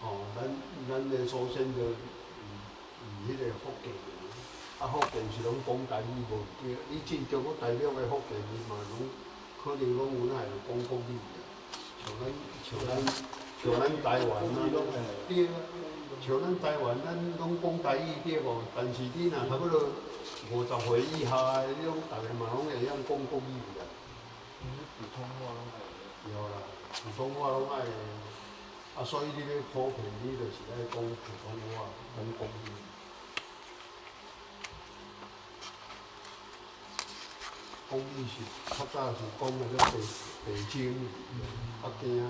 吼，咱的祖先就用迄个福建话，啊，福建是攏講台語無毋對。你進中國大陸的福建伊嘛攏可能攏有哪會講國語啊，像咱台灣啊，對啊，像咱台灣咱攏講台語對無？但是你若差不多50歲以下的，你攏逐个嘛攏會曉講國語啊。普通話攏愛。對啦，普通話攏愛。啊，所以你咧普遍，你就是愛講普通話，講國語。國語是較早是講的咧北京語、北京語、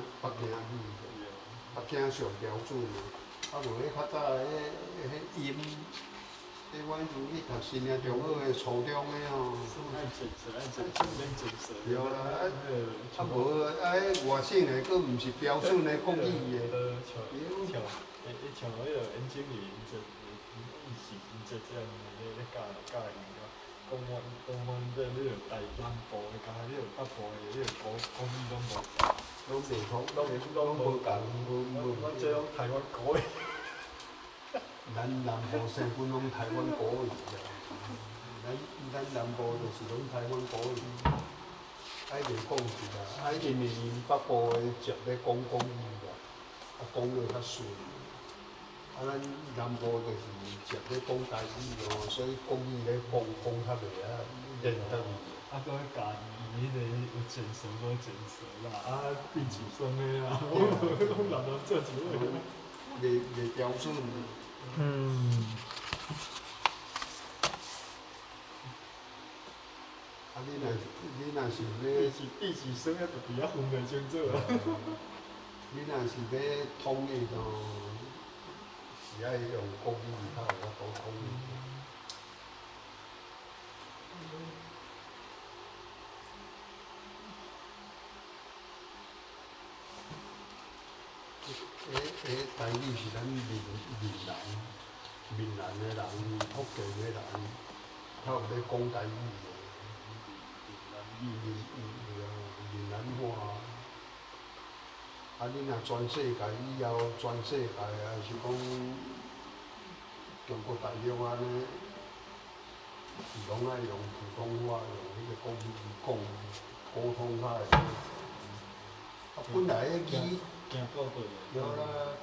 北京上標準的。啊，無彼較早彼音，彼阮陣去讀新營中學的初中的吼。對啦，啊無啊，彼外省的閣毋是標準的國語的。像彼個眼睛裡，就伊是伊這這樣咧咧教教因講阮這你著台南部的，佮你著北部的，你著國語攏無，攏袂通，攏無仝，無無。阮這攏台灣國語。咱南部西本攏台灣國語啦，咱南部就是攏台灣國語。愛袂講一啦，啊因為𪜶北部的接咧講國語啦，啊講得較順。啊，咱南部就是接咧講台語哦，所以國語咧講講較袂啊連轉。啊，閣家己彼個有前臊無前臊啦，啊變一雙的啦，攏南南做一伙。袂標準。啊，你若是欲變一雙，就比較分袂清楚啊。你若是欲統一哦，是愛用國語較有法度統一。彼台語是咱閩南的人、福建的人較有咧講台語的。閩南話。啊，你若全世界以後，全世界還是講中國大陸按呢，是攏愛用普通話，用彼個國語講溝通較會。啊，本來彼語，對啦，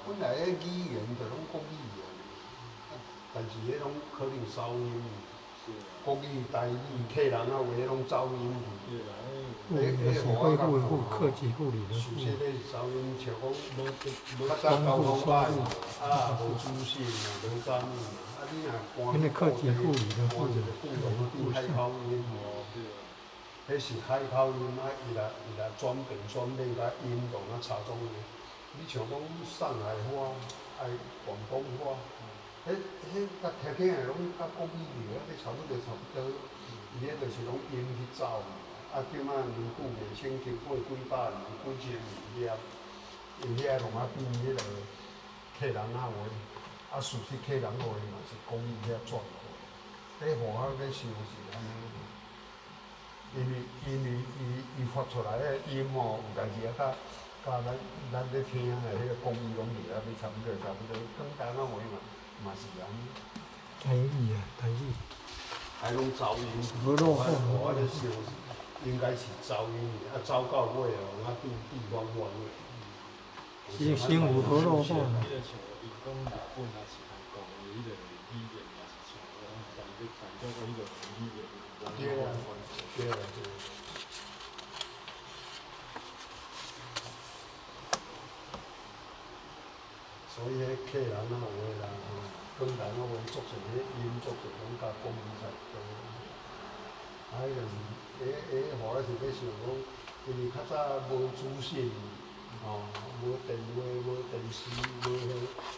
本來彼語言就攏國語啊，但是彼攏可能走音。國語、台語、客人仔話攏走音去。護是恢復的復，克己復禮的復。事實咧是走音，像講較早雙交通復歹雙復。啊，無資訊啊，無啥物啊，你若搬那克己復禮的復，搬一個句攏變海口音。彼是海口音啊，伊若轉變甲音攏啊差總的。你像講上海話、愛廣東話，彼甲聽聽的攏佮國語的，彼差不多差不多。伊彼就是攏音去走。啊，這擺年久袂清，經過幾百年、幾千年了，𪜶遐攏啊變彼个客人仔話，啊，事實客人話嘛是國語遐轉過。彼予我咧想是按呢，因為伊發出來的音吼，有代誌啊，佮咱咧聽的彼个國語攏袂啊，欲差不多差不多。廣東仔話嘛是按呢。台語啊，台語。還攏走音，無落後。我咧想，應該是走音，啊走到尾哦，啊變地方話。新新武河落後。彼个像𪜶講日本抑是韓國的彼個語言，嘛是像台中的彼個語言。對啊，對啊對。所以彼客人仔話啦，廣東仔話足濟，彼音足濟攏佮國語差不多。啊，彼就是，彼予我是咧想講，因為較早無資訊，吼，無電話、無電視、無彼，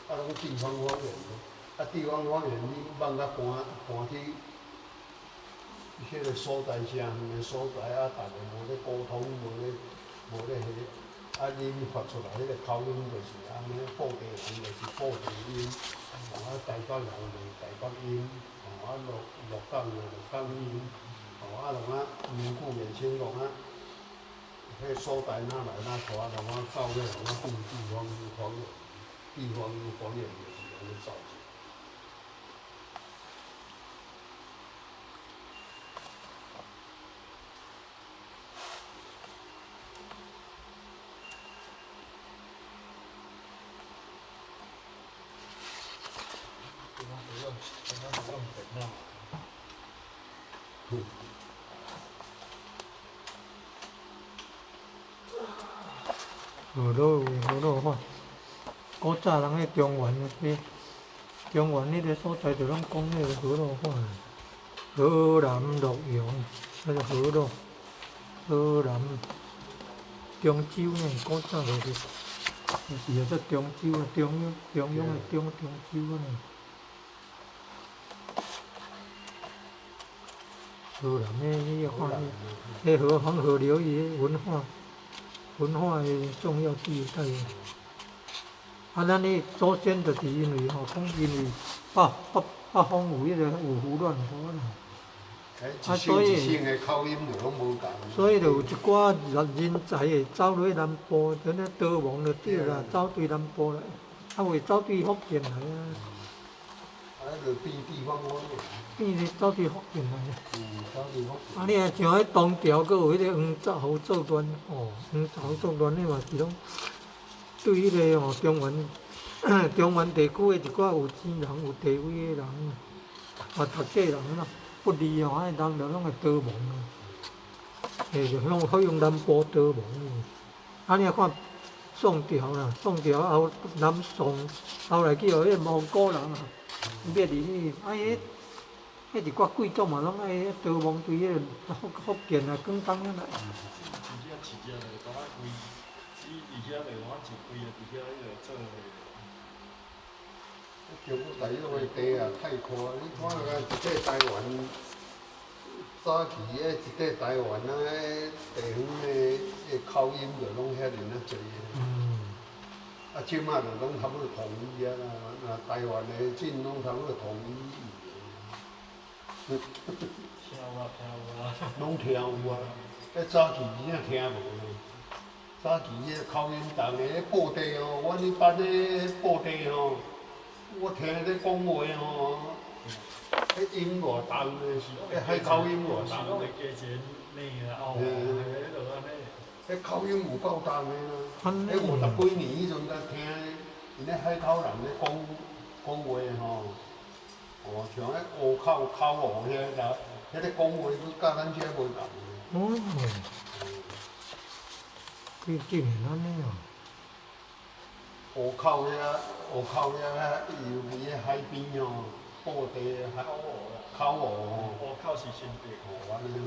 啊，攏地方方言。啊，地方方言你放甲搬去彼个所在誠遠的所在，啊，逐个無咧溝通，無咧彼，啊，恁發出來彼個口音就是按呢，布袋人就是布袋音，吼，啊，台北人就是台北音，吼，啊，鹿港的鹿港音，吼，啊，攏啊，年久袂清，攏啊，彼个所在哪來哪去，攏啊到尾攏啊變地方方言。地方方言就是按呢造成。用电脑。河洛话，河洛话。古早人迄中原迄中原彼个所在，就攏講彼个河洛話。河南洛陽，那個河洛，河南中州呢？古早就是叫做中州啊，中央中央的中中州啊呢。河南的彼个話，彼河黃河流域的文化的重要地帶。啊，咱的祖先就是因為吼，講因為北方有彼個五胡亂華啦，啊，所以一省的口音就攏無仝。所以就有一寡人才會走落去南部，就咧逃亡就對啦，走對南部來，啊，有走對福建來啊。啊，就變地方方言。變咧走對福建來。嗯，走對福建。啊，你若像彼唐朝，閣有彼個黃巢作亂，吼，黃巢作亂，彼嘛是攏對彼個吼中原地區的一寡有錢人、有地位的人，啊，讀冊人啦，不利哦，啊，人就攏會逃亡啊，就攏去用南部逃亡。啊，你若看宋朝啦，宋朝後南宋後來去予彼個蒙古人啊滅入去，啊，彼一寡貴族嘛，攏愛逃亡對彼個福建啊、廣東啊來。一只一只就敢若規，伊伫遐就我一规个伫遐彼个做个。中國大陸的地啊太闊，你看啊，一塊台灣，早期的一塊台灣啊，彼地方的口音就攏遐爾仔濟。啊，這馬就攏差不多統一啊啦，啊，台灣的鎮攏差不多統一語言。聽有啊，聽有啊。攏聽有啊，彼早期真正聽無呢。早期彼個口音重的，彼布袋吼，阮彼班的布袋吼，我聽咧講話吼，彼音偌重的，彼海口音偌重。是攏會加一個呢啦，哦，彼就按呢。彼口音有夠重的啦，彼50幾年彼陣才聽，𪜶咧海口人咧講講話吼，哦，像彼烏口口誤遐啦，彼個講話閣佮咱這無仝。哦，竟然按呢哦。湖口遐，湖口遐，尤其彼海邊吼，布袋海口誤啦。口誤吼。湖口是新竹。哦，按呢咯。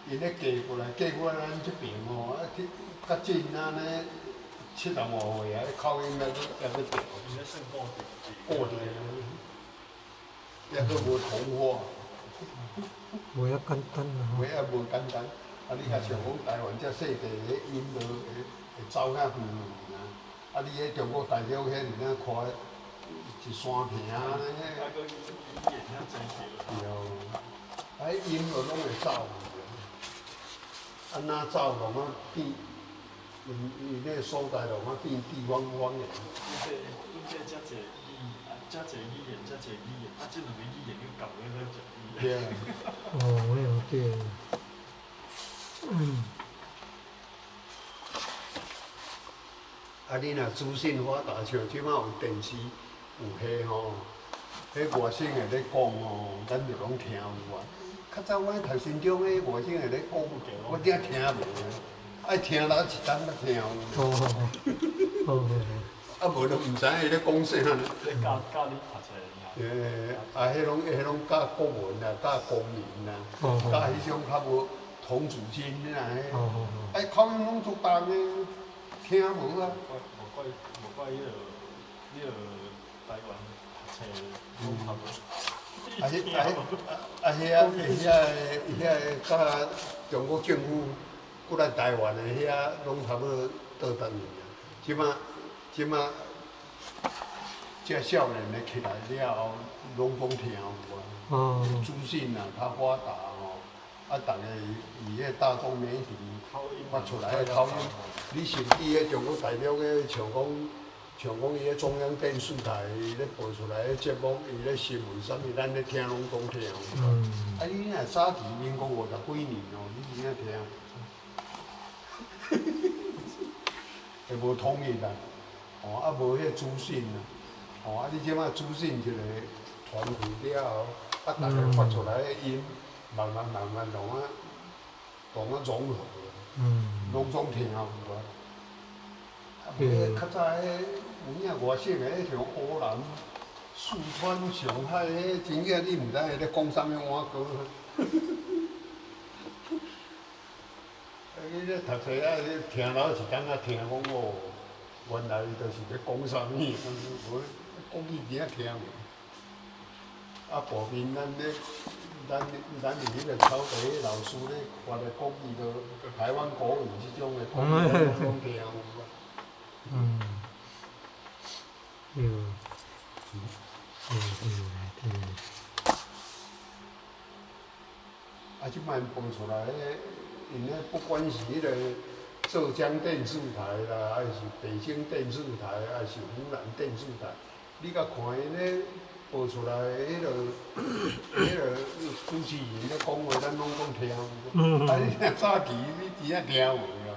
𪜶咧嫁過來，嫁過來咱這邊吼，啊，去較近啊呢，75歲啊，彼口音猶閣對。𪜶咧算固定字。固定，猶閣無同化。無遐簡單啦。無遐無簡單，啊！你若像講台灣遮細地，彼音就會走較遠遠啊。啊！你彼中國大陸遐爾仔寬，一山坪啊。啊，閣語言遐濟條。對。啊，彼音就攏會走去。啊，若走攏啊變，𪜶彼個所在攏啊變地方方言。阮這遮濟語，遮濟語言，遮濟語言，啊，這兩个語言又共咧咧食語言。對啊。哦，對。嗯。啊，你若資訊發達，像這馬有電視有彼吼，彼外省的咧講吼，咱就攏聽有啊。較早我讀新中，彼外省的咧講，我頂聽無，愛聽了一冬才聽有。哦。啊，無就毋知影伊咧講啥。咧教教你讀冊爾。啊，彼攏教國文啊，教公民啊，教彼種較無同祖親啊，彼，口音攏足重的，聽無啊。無怪彼个台灣讀冊攏讀無。啊，彼啊啊遐遐個佮中國政府過來台灣的遐，攏差不多倒轉去啊。這馬這少年的起來了後，攏總聽有啊。資訊啊較發達吼，啊，逐个以彼大眾媒體發出來的口音，你甚至彼中國大陸彼像講，像講伊咧中央電視台伊咧播出來的節目，伊咧新聞啥物，咱咧聽攏總聽。啊，你若早期民國50幾年哦，你真正聽，會無統一啊，哦，啊無彼個資訊啊，哦，啊你這擺資訊一個傳去了後，啊，逐个發出來的音，慢慢慢慢攏啊融合，攏總聽有啊。啊，無彼較早彼有影外省的，像烏蘭、四川、上海，彼真正你毋知伊咧講啥物碗糕。啊，你咧讀冊啊，你聽老是感覺聽講哦，原來就是咧講啥物，無國語真正聽無。啊，部分咱咧，咱佇彼個草地老師咧發的國語，就台灣國語這種的國語，咱攏聽有啊。對，對對對。啊，這擺播出來的，𪜶咧不管是彼個浙江電視台啦，還是北京電視台，還是湖南電視台，你共看𪜶咧播出來的彼個主持人咧講話，咱攏總聽有。啊，你若早期你真正聽無啦，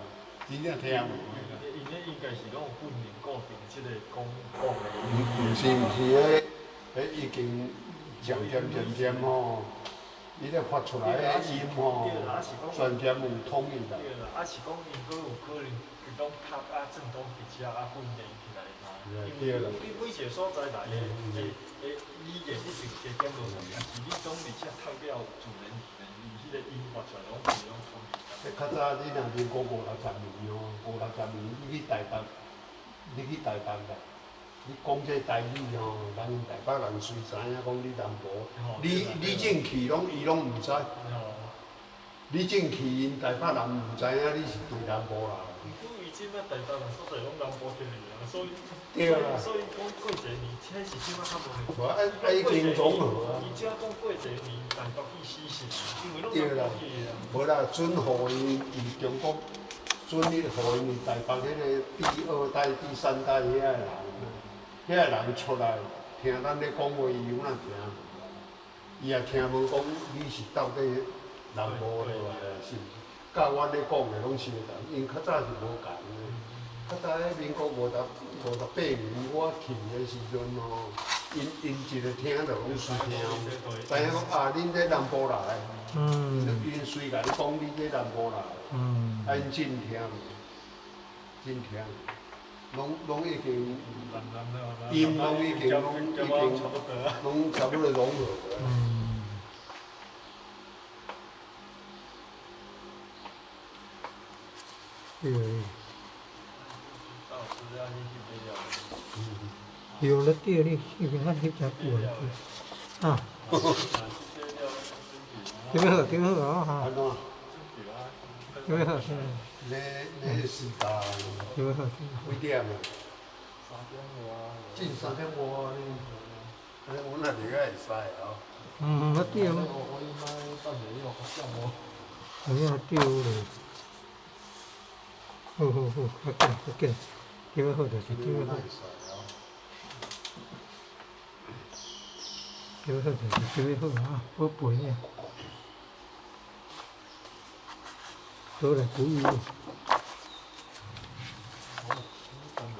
真正聽無。𪜶咧應該是攏有訓練固定這個講講的。毋是，彼已經漸漸漸漸吼，伊咧發出來的音吼，全漸有統一啦。對啦，啊是講𪜶閣有可能伊攏讀啊，轉倒佇遮啊訓練起來嘛。因為你每一個所在來的的語言一定加減無仝，但是你總佇遮讀了自然而然，伊彼個音發出來攏是攏統一。彼較早你若民國50、60年吼，50、60年你去台北，你去台北啦，你講這台語吼，人台北人雖知影講你南部，你進去攏伊攏毋知，你進去𪜶台北人毋知影你是佇南部人。毋過伊這擺台北人所在攏南部去啊，所以對啦。所以講過一年，這是這擺較無。無啊，啊已經融合啊。伊這講過一年台北去死死，因為攏南部去啊。無啦，準予𪜶佇中國，準予𪜶佇台北彼個第二代、第三代遐個人，遐個人出來聽咱咧講話，伊有哪聽無？伊也聽無講你是到底南部的，是毋是？佮阮咧講的攏相仝，𪜶較早是無仝的。較早彼民國58年我去的時陣吼，𪜶一个聽就攏隨聽，知影講啊，恁這南部來的，𪜶隨共你講恁這南部來的，啊𪜶真聽，真聽，攏已經音攏已經攏已經攏差不多融合了。對。有了對，你翕片啊翕誠久啊。啊。點樣好？點樣好啊？哈。點樣好？咧時間。點樣好？幾點啊？3點外。進3點外呢？安尼阮若入去會使哦。嗯，啊對。有影對咧。好好好，較緊較緊，點樣好就是點樣好。點樣好就是點樣好啊，寶貝呢？倒來鼓勵。